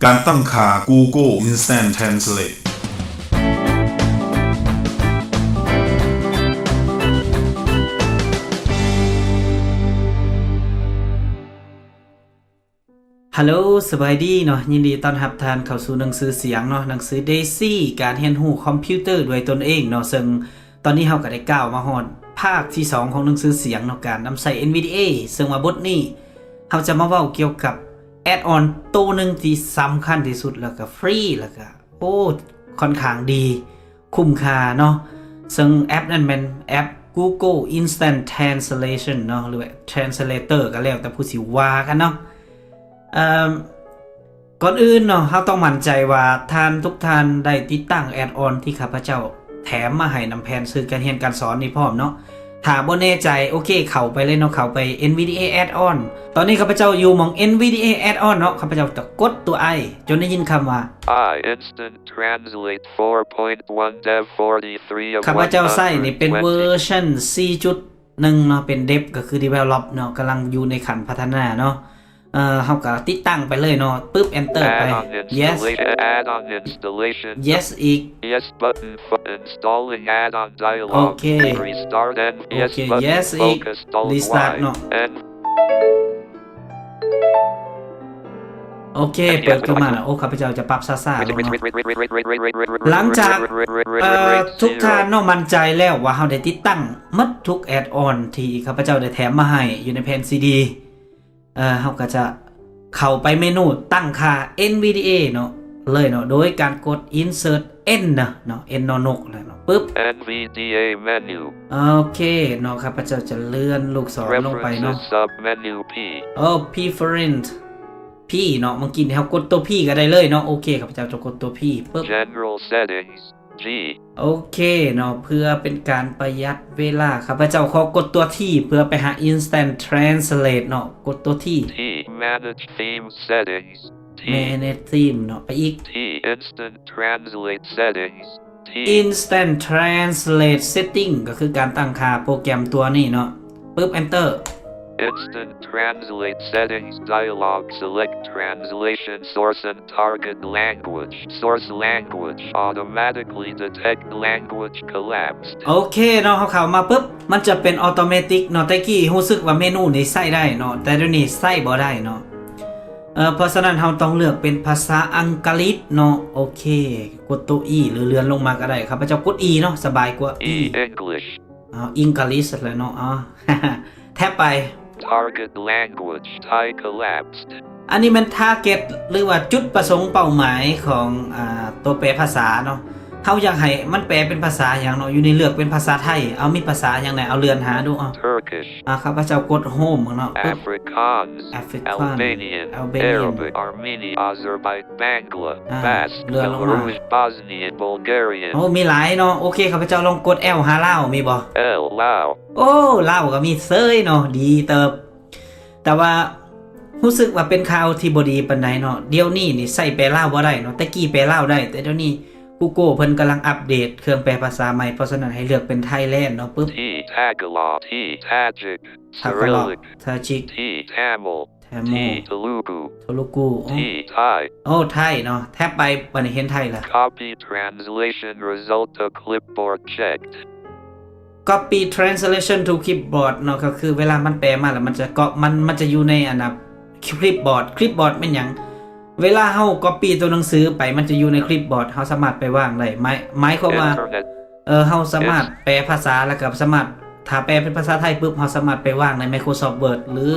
ການຕັ້ງຄ່າ Google Instant Translate. ຮາໂລ ສະບາຍດີເນາະ, ຍິນດີຕ້ອນຮັບທ່ານເຂົ້າສູ່ໜັງສືສຽງເນາະ, ໜັງສື Daisy ການຮຽນຮູ້ຄອມພິວເຕີດ້ວຍຕົນເອງເນາະ, ເຊິ່ງຕອນນີ້ເຮົາກໍໄດ້ກ້າວມາຮອດພາກທີສອງຂອງໜັງສືສຽງເນາະ, ການນຳໃຊ້ NVDA, ເຊິ່ງວ່າບົດນີ້ເຮົາຈະມາເວົ້າກ່ຽວກັບ add-on ໂຕໜຶ່ງທີ່ສຳຄັນທີ່ສຸດ ແລ້ວກໍຟຣີ ແລ້ວກໍ ໂອ້ ຄ່ອນຂ້າງດີ ຄຸ້ມຄ່າເນາະ, ເຊິ່ງແອັບນັ້ນແມ່ນແອັບ Google Instant Translation ເນາະ ຫຼືວ່າ Translator ກໍແລ້ວແຕ່ຜູ້ຊິວ່າກັນເນາະ. ເອີ່ມ ກ່ອນອື່ນເນາະ ເຮົາຕ້ອງໝັ້ນໃຈວ່າທ່ານທຸກທ່ານໄດ້ຕິດຕັ້ງ add-on ທີ່ຂ້າພະເຈົ້າແຖມມາໃຫ້ນຳແຜນສື່ການຮຽນການສອນນີ້ພ້ອມເນາະ. ຖ້າບໍ່ແນ່ໃຈ ໂອເຄ ເຂົ້າໄປເລີຍເນາະ, ເຂົ້າໄປ NVDA Add-on. ຕອນນີ້ຂ້າພະເຈົ້າຢູ່ໝ່ອງ NVDA Add-on ເນາະ, ຂ້າພະເຈົ້າຈະກົດຕົວ I ຈົນໄດ້ຍິນຄຳວ່າ I Instant Translate four point one Dev forty-three of ຂ້າພະເຈົ້າໃຊ້ນີ້ເປັນເວີຊັນສີ່ຈຸດໜຶ່ງເນາະ, ເປັນ Dev ກໍຄື Develop ເນາະ, ກຳລັງຢູ່ໃນຂັ້ນພັດທະນາເນາະ. ເອີ ເຮົາກໍຕິດຕັ້ງໄປເລີຍເນາະ, ປຶບ Enter ໄປ Add-on Yes installation Add-on installation Yes ອີກ Yes button for installing add-on dialog ໂອເຄ Restart and Yes ໂອເຄ button Yes ອີກ Focus Alt Restart Y ເນາະ N ໂອເຄ ເປີດຂຶ້ນມາແລ້ວ. ໂອ້ ຂ້າພະເຈົ້າຈະປັບຊ້າໆລົງເນາະ. ຫຼັງຈາກ ເອີ ທຸກທ່ານເນາະ ໝັ້ນໃຈແລ້ວວ່າເຮົາໄດ້ຕິດຕັ້ງໝົດທຸກ add-on ທີ່ຂ້າພະເຈົ້າໄດ້ແຖມມາໃຫ້ຢູ່ໃນແຜ່ນຊີດີ ເອີ ເຮົາກໍຈະເຂົ້າໄປເມນູຕັ້ງຄ່າ NVDA ເນາະ ເລີຍເນາະ ໂດຍການກົດ Insert N ນະເນາະ N ນອນນົກນະເນາະ ປຶບ NVDA menu ໂອເຄເນາະ. ຂ້າພະເຈົ້າຈະເລື່ອນລູກສອນລົງໄປເນາະ Preferences submenu P ໂອ້ Preference P ເນາະ, ເມື່ອກີ້ນີ້ເຮົາກົດຕົວ P ກໍໄດ້ເລີຍເນາະ. ໂອເຄ ຂ້າພະເຈົ້າຈະກົດຕົວ P ປຶບ General settings G ໂອເຄເນາະ, ເພື່ອເປັນການປະຢັດເວລາ ຂ້າພະເຈົ້າຂໍກົດຕົວ T ເພື່ອໄປຫາ Instant Translate ເນາະ, ກົດຕົວ T T Manage theme settings T Manage theme ເນາະ, ໄປອີກ T Instant Translate settings T Instant Translate setting ກໍຄືການຕັ້ງຄ່າໂປຣແກຣມຕົວນີ້ເນາະ. ປຶບ Enter Instant Translate settings dialog select translation source and target language source language automatically detect language collapsed ໂອເຄເນາະ, ເຮົາເຂົ້າມາປຶບ ມັນຈະເປັນ automatic ເນາະ. ແຕ່ກີ້ຮູ້ສຶກວ່າເມນູນີ້ໃຊ້ໄດ້ເນາະ, ແຕ່ດຽວນີ້ໃຊ້ບໍ່ໄດ້ເນາະ. ເອີ ເພາະສະນັ້ນເຮົາຕ້ອງເລືອກເປັນພາສາອັງກະລິດເນາະ. ໂອເຄ ກົດໂຕ E ຫຼືເລື່ອນລົງມາກໍໄດ້, ຂ້າພະເຈົ້າກົດ E ເນາະ ສະບາຍກວ່າ E E English ເອົາ English ແຫຼະເນາະ. ເອົາ ແທັບໄປ Target language Thai collapsed ອັນນີ້ແມ່ນ target ຫຼືວ່າຈຸດປະສົງເປົ້າໝາຍຂອງ ອາ ຕົວແປພາສາເນາະ. ເຮົາຢາກໃຫ້ມັນແປເປັນພາສາຫຍັງເນາະ, ຢູ່ນີ້ເລືອກເປັນພາສາໄທ. ເອົາ ມີພາສາຫຍັງແດ່? ເອົາ ເລື່ອນຫາດູ. ເອົາ Turkish ອາ ຂ້າພະເຈົ້າກົດ Home ເນາະ. ປຶບ Afrikaans Afrikaans Albanian Albanian Arabic Armenian Azerbaijan Bangla ອາ Basque ເລື່ອນລົງມາ Belarus Bosnian Bulgarian ໂອ້ ມີຫຼາຍເນາະ. ໂອເຄ ຂ້າພະເຈົ້າລອງກົດ L ຫາລາວ ມີບໍ່? L ລາວ ໂອ້ ລາວກໍມີເສີຍເນາະ, ດີເຕີບ. ແຕ່ວ່າຮູ້ສຶກວ່າເປັນຂ່າວທີ່ບໍ່ດີປານໃດເນາະ, ດຽວນີ້ນີ້ໃຊ້ແປລາວບໍ່ໄດ້ເນາະ. ແຕ່ກີ້ແປລາວໄດ້, ແຕ່ດຽວນີ້ Google ເພິ່ນກຳລັງອັບເດດເຄື່ອງແປພາສາໃໝ່, ເພາະສະນັ້ນໃຫ້ເລືອກເປັນ Thailand ເນາະ. ປຶບ T Tagalog T Tajik Tagalog Cyrillic Tajik T Tamil Tamil T Telugu Telugu ໂອ້ T Thai ໂອ້ ໄທເນາະ. ແທັບໄປ ບັດນີ້ເຫັນໄທລະ. Copy translation result to clipboard checked Copy translation to clipboard ເນາະ, ກໍຄືເວລາມັນແປມາແລ້ວ ມັນຈະກອບ ມັນ ມັນຈະຢູ່ໃນອັນນ່າ clipboard. Clipboard ແມ່ນຫຍັງ? ເວລາເຮົາ copy ຕົວໜັງສືໄປ ມັນຈະຢູ່ໃນ clipboard, ເຮົາສາມາດໄປວາງໄດ້. ໝາຍ ໝາຍຄວາມວ່າ ເອີ ເຮົາສາມາດແປພາສາ ແລ້ວກໍສາມາດ ຖ້າແປເປັນພາສາໄທປຶບ ເຮົາສາມາດໄປວາງໃນ Microsoft Word ຫຼື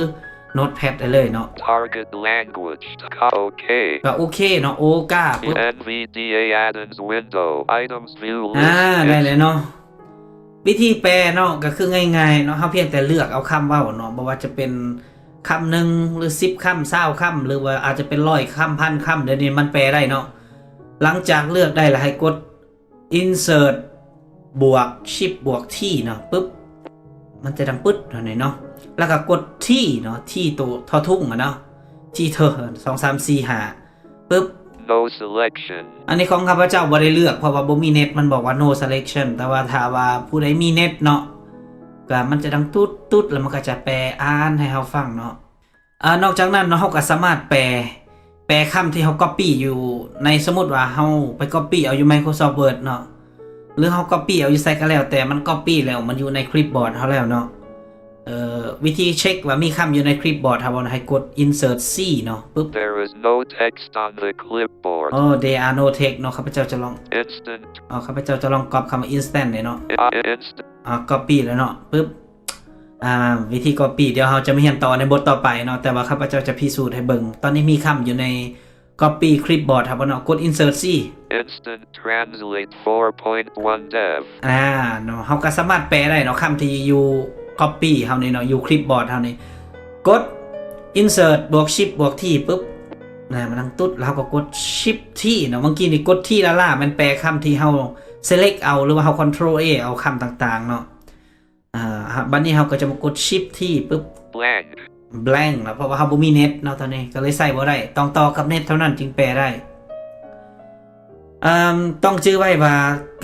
Notepad ໄດ້ເລີຍເນາະ. Target language ກໍໂອເຄ ກໍໂອເຄເນາະ. ໂອກາ ປຶບ NVDA add-ins window items view ອາ list ໄດ້ແລ້ວເນາະ. ວິທີແປເນາະ ກໍຄືງ່າຍໆເນາະ, ເຮົາພຽງແຕ່ເລືອກເອົາຄຳເວົ້າເນາະ, ບໍ່ວ່າຈະເປັນຄຳໜຶ່ງ ຫຼື ສິບຄຳ ຊາວຄຳ ຫຼືວ່າອາດຈະເປັນຮ້ອຍຄຳ ພັນຄຳ, ດຽວນີ້ມັນແປໄດ້ເນາະ. ຫຼັງຈາກເລືອກໄດ້ແລ້ວ ໃຫ້ກົດ Insert ບວກ Shift ບວກ T ເນາະ. ປຶບ ມັນຈະດັງປຶດເທົ່ານີ້ເນາະ, ແລ້ວກໍກົດ T ເນາະ, T ໂຕທໍທຸງອະເນາະ, T ເທີ ສອງ ສາມ ສີ່ ຫ້າ ປຶບ No selection ອັນນີ້ຂອງຂ້າພະເຈົ້າບໍ່ໄດ້ເລືອກ ເພາະວ່າບໍ່ມີເນັດ, ມັນບອກວ່າ No selection. ແຕ່ວ່າຖ້າວ່າຜູ້ໃດມີເນັດເນາະ ກໍມັນຈະດັງຕຸດໆ ແລ້ວມັນກໍຈະແປອ່ານໃຫ້ເຮົາຟັງເນາະ. ອາ ນອກຈາກນັ້ນເນາະ ເຮົາກໍສາມາດແປ ແປຄຳທີ່ເຮົາ copy ຢູ່ໃນ ສົມມຸດວ່າເຮົາໄປ copy ເອົາຢູ່ Microsoft Word ເນາະ ຫຼືເຮົາ copy ເອົາຢູ່ໃສກໍແລ້ວແຕ່ ມັນ copy ແລ້ວ ມັນຢູ່ໃນ clipboard ເຮົາແລ້ວເນາະ. ເອີ ວິທີເຊັກວ່າມີຄຳຢູ່ໃນ clipboard ເຮົາບໍ່ ໃຫ້ກົດ insert C ເນາະ ປຶບ There is no text on the clipboard. ໂອ້ there are no text ເນາະ. ຂ້າພະເຈົ້າຈະລອງ Instant. ເອົາ ຂ້າພະເຈົ້າຈະລອງກັອບຄຳວ່າ instant ນີ້ເນາະ. I- instant. ອ່າ copy ແລ້ວເນາະ ປຶບ ອ່າ ວິທີ copy ດຽວເຮົາຈະມາຮຽນຕໍ່ໃນບົດຕໍ່ໄປເນາະ ແຕ່ວ່າຂ້າພະເຈົ້າຈະພິສູດໃຫ້ເບິ່ງ. ຕອນນີ້ມີຄຳຢູ່ໃນ copy clipboard ເຮົາບໍ່ເນາະ ກົດ insert C. Instant translate four point one dev. ອ່າ ເນາະ ເຮົາກໍສາມາດແປໄດ້ເນາະ ຄຳທີ່ຢູ່ copy ເຮົານີ້ເນາະ ຢູ່ clipboard ເຮົານີ້ ກົດ insert ບວກ shift ບວກ T ປຶບ ນະ ມັນຕັ້ງຕຸດ ແລ້ວເຮົາກໍກົດ shift T ເນາະ. ເມື່ອກີ້ນີ້ກົດ T ລ້າໆ ແມ່ນແປຄຳທີ່ເຮົາ select ເອົາ ຫຼືວ່າເຮົາ control A ເອົາຄຳຕ່າງໆເນາະ. ອ່າ ບັດນີ້ເຮົາກໍຈະມາກົດ shift T ປຶບ blank blank ເນາະ ເພາະວ່າເຮົາບໍ່ມີເນັດເນາະ ຕອນນີ້ກໍເລີຍໃຊ້ບໍ່ໄດ້ ຕ້ອງຕໍ່ກັບເນັດເທົ່ານັ້ນຈຶ່ງແປໄດ້. ເອີ່ມ ຕ້ອງຈື່ໄວ້ວ່າ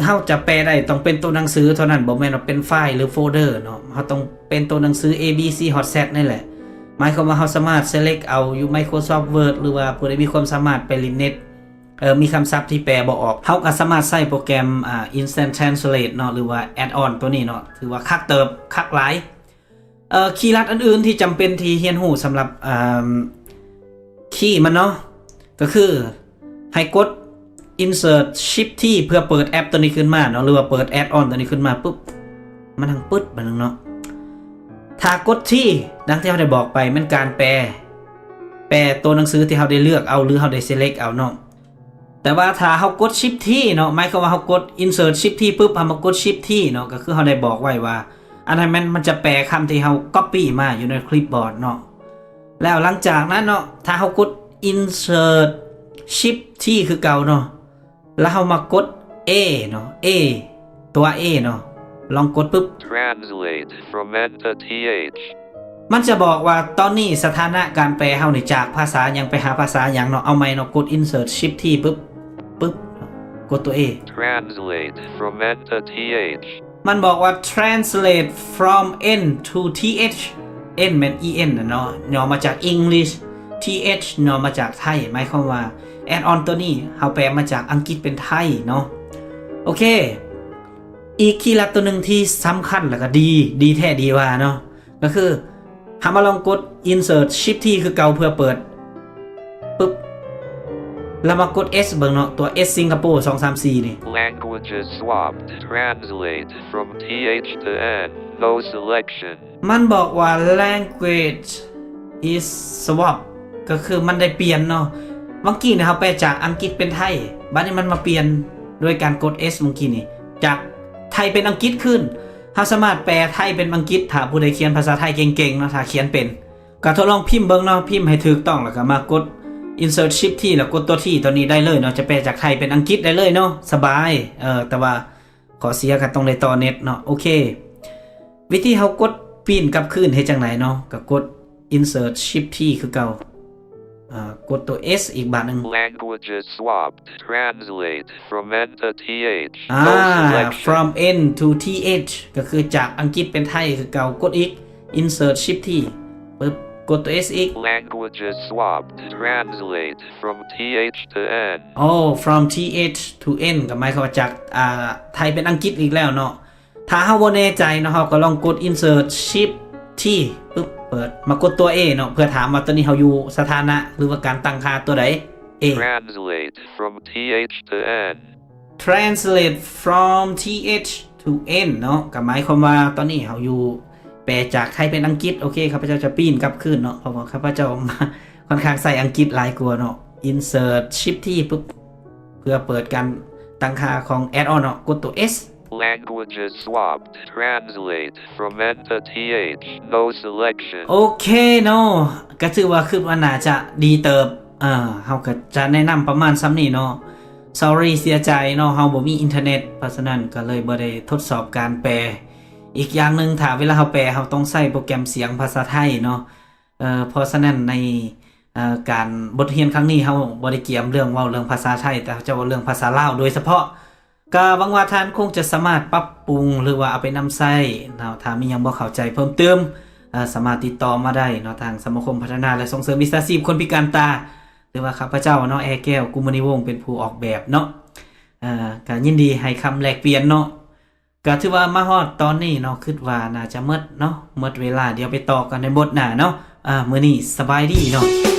ເຮົາຈະແປໄດ້ຕ້ອງເປັນໂຕໜັງສືເທົ່ານັ້ນ ບໍ່ແມ່ນວ່າເປັນໄຟລ໌ ຫຼື ໂຟລເດີເນາະ. ເຮົາຕ້ອງເປັນໂຕໜັງສື A B C ຮອດ Z ນີ້ແຫຼະ. ໝາຍຄວາມວ່າເຮົາສາມາດ select ເອົາຢູ່ Microsoft Word ຫຼືວ່າຜູ້ໃດມີຄວາມສາມາດໄປຫຼິ້ນເນັດ ເອີ ມີຄຳສັບທີ່ແປບໍ່ອອກ ເຮົາກໍສາມາດໃຊ້ໂປຣແກຣມ ອ່າ Instant Translate ເນາະ ຫຼືວ່າ add-on ຕົວນີ້ເນາະ ຖືວ່າຄັກເຕີບ ຄັກຫຼາຍ. ເອີ ຄີລັດອື່ນໆທີ່ຈຳເປັນທີ່ຮຽນຮູ້ສຳລັບ ເອີ່ມ ຄີມັນເນາະ ກໍຄືໃຫ້ກົດ Insert Shift T ເພື່ອເປີດແອັບຕົວນີ້ຂຶ້ນມາເນາະ ຫຼືວ່າເປີດ add-on ຕົວນີ້ຂຶ້ນມາປຶບ ມັນທັງປຶດບາດໜຶ່ງເນາະ. ຖ້າກົດ T ດັ່ງທີ່ເຮົາໄດ້ບອກໄປ ແມ່ນການແປ ແປຕົວໜັງສືທີ່ເຮົາໄດ້ເລືອກເອົາ ຫຼືເຮົາໄດ້ select ເອົາເນາະ. ແຕ່ວ່າຖ້າເຮົາກົດ Shift T ເນາະ ໝາຍຄວາມວ່າເຮົາກົດ Insert Shift T ປຶບ ເຮົາມາກົດ Shift T ເນາະ ກໍຄືເຮົາໄດ້ບອກໄວ້ວ່າ ອັນນັ້ນແມ່ນມັນຈະແປຄຳທີ່ເຮົາ copy ມາຢູ່ໃນ clipboard ເນາະ. ແລ້ວຫຼັງຈາກນັ້ນເນາະ ຖ້າເຮົາກົດ Insert Shift T ຄືເກົ່າເນາະ ແລ້ວເຮົາມາກົດ A ເນາະ A ຕົວ A ເນາະ ລອງກົດປຶບ Translate from N to Th. ມັນຈະບອກວ່າຕອນນີ້ສະຖານະການແປເຮົານີ້ຈາກພາສາຫຍັງໄປຫາພາສາຫຍັງເນາະ. ເອົາໃໝ່ເນາະ ກົດ Insert Shift T ປຶບ ປຶບ ກົດຕົວ A. Translate from N to Th. ມັນບອກວ່າ Translate from N to Th. N ແມ່ນ E N ນະເນາະ ຫຍໍ້ມາຈາກ English, Th ຫຍໍ້ມາຈາກໄທ. ໝາຍຄວາມວ່າ add-on ຕົວນີ້ເຮົາແປມາຈາກອັງກິດເປັນໄທເນາະ. ໂອເຄ ອີກຄີລັດຕົວໜຶ່ງທີ່ສຳຄັນ ແລ້ວກໍດີ ດີແທ້ດີວ່າເນາະ ກໍຄືເຮົາມາລອງກົດ Insert Shift T ຄືເກົ່າເພື່ອເປີດ ປຶບ ແລ້ວມາກົດ S ເບິ່ງເນາະ ຕົວ S ສິງກະໂປ ສອງ ສາມ ສີ່ ນີ້. Languages swapped. Translate from Th to N. No selection. ມັນບອກວ່າ Language is swap ກໍຄືມັນໄດ້ປ່ຽນເນາະ. ເມື່ອກີ້ນີ້ເຮົາແປຈາກອັງກິດເປັນໄທ ບັດນີ້ມັນມາປ່ຽນໂດຍການກົດ S ເມື່ອກີ້ນີ້ ຈາກໄທເປັນອັງກິດຄືນ. ເຮົາສາມາດແປໄທເປັນອັງກິດ ຖ້າຜູ້ໃດຂຽນພາສາໄທເກັ່ງໆເນາະ ຖ້າຂຽນເປັນ ກໍທົດລອງພິມເບິ່ງເນາະ ພິມໃຫ້ຖືກຕ້ອງ ແລ້ວກໍມາກົດ Insert Shift T ແລ້ວກົດຕົວ T ຕົວນີ້ໄດ້ເລີຍເນາະ ຈະແປຈາກໄທເປັນອັງກິດໄດ້ເລີຍເນາະ ສະບາຍ. ເອີ ແຕ່ວ່າຂໍ້ເສຍກໍຕ້ອງໄດ້ຕໍ່ເນັດເນາະ. ໂອເຄ ວິທີເຮົາກົດປີ້ນກັບຄືນເຮັດຈັ່ງໃດເນາະ ກໍກົດ Insert Shift T ຄືເກົ່າ ເອີ ກົດຕົວ S ອີກບາດໜຶ່ງ. Languages swapped. Translate from N to Th. ອ່າ No selection. From N to Th ກໍຄືຈາກອັງກິດເປັນໄທຄືເກົ່າ. ກົດອີກ Insert Shift T ປຶບ ກົດຕົວ S ອີກ. Languages swapped. Translate from Th to N. ໂອ້ From Th to N ກໍໝາຍຄວາມວ່າຈາກ ອ່າ ໄທເປັນອັງກິດອີກແລ້ວເນາະ. ຖ້າເຮົາບໍ່ແນ່ໃຈເນາະ ເຮົາກໍລອງກົດ Insert Shift T ປຶບ ເປີດ ມາກົດຕົວ A ເນາະ ເພື່ອຖາມວ່າຕອນນີ້ເຮົາຢູ່ສະຖານະ ຫຼືວ່າການຕັ້ງຄ່າຕົວໃດ. A. Translate from Th to N. Translate from Th to N ເນາະ ກໍໝາຍຄວາມວ່າຕອນນີ້ເຮົາຢູ່ ແປຈາກໄທເປັນອັງກິດ. ໂອເຄ ຂ້າພະເຈົ້າຈະປີ້ນກັບຄືນເນາະ ເພາະວ່າຂ້າພະເຈົ້າ ຄ່ອນຂ້າງໃຊ້ອັງກິດຫຼາຍກວ່າເນາະ. Insert Shift T ປຶບ ເພື່ອເປີດການຕັ້ງຄ່າຂອງ add-on ເນາະ ກົດຕົວ S. Languages swapped. Translate from N to Th. No selection. ໂອເຄເນາະ ກໍຖືວ່າຄືບໜ້າຈະດີເຕີບ. ເອີ ເຮົາກໍຈະແນະນຳປະມານສ່ຳນີ້ເນາະ. Sorry ເສຍໃຈເນາະ ເຮົາບໍ່ມີອິນເຕີເນັດ ເພາະສະນັ້ນກໍເລີຍບໍ່ໄດ້ທົດສອບການແປ. ອີກຢ່າງໜຶ່ງ ຖ້າເວລາເຮົາແປ ເຮົາຕ້ອງໃຊ້ໂປຣແກຣມສຽງພາສາໄທເນາະ. ເອີ ເພາະສະນັ້ນໃນ ເອີ ການ ບົດຮຽນຄັ້ງນີ້ເຮົາບໍ່ໄດ້ກຽມເລື່ອງເວົ້າເລື່ອງພາສາໄທ ແຕ່ເຮົາຈະເວົ້າເລື່ອງພາສາລາວໂດຍສະເພາະ. ກໍຫວັງວ່າທ່ານຄົງຈະສາມາດປັບປຸງ ຫຼືວ່າເອົາໄປນຳໃຊ້ເນາະ. ຖ້າມີຫຍັງບໍ່ເຂົ້າໃຈເພີ່ມເຕີມ ເອີ ສາມາດຕິດຕໍ່ມາໄດ້ເນາະ ທາງສະມາຄົມພັດທະນາ ແລະ ສົ່ງເສີມວິຊາຊີບຄົນພິການຕາ. ຫຼືວ່າຂ້າພະເຈົ້າເນາະ ແອແກ້ວ ກຸມມະນີວົງ ເປັນຜູ້ອອກແບບເນາະ. ເອີ ກະຍິນດີໃຫ້ຄຳແລກປ່ຽນເນາະ. ກະຖືວ່າມາຮອດຕອນນີ້ເນາະ ຄິດວ່າໜ້າຈະໝົດເນາະ ໝົດເວລາ. ດຽວໄປຕໍ່ກັນໃນບົດໜ້າເນາະ. ອາ ມື້ນີ້ສະບາຍດີເນາະ.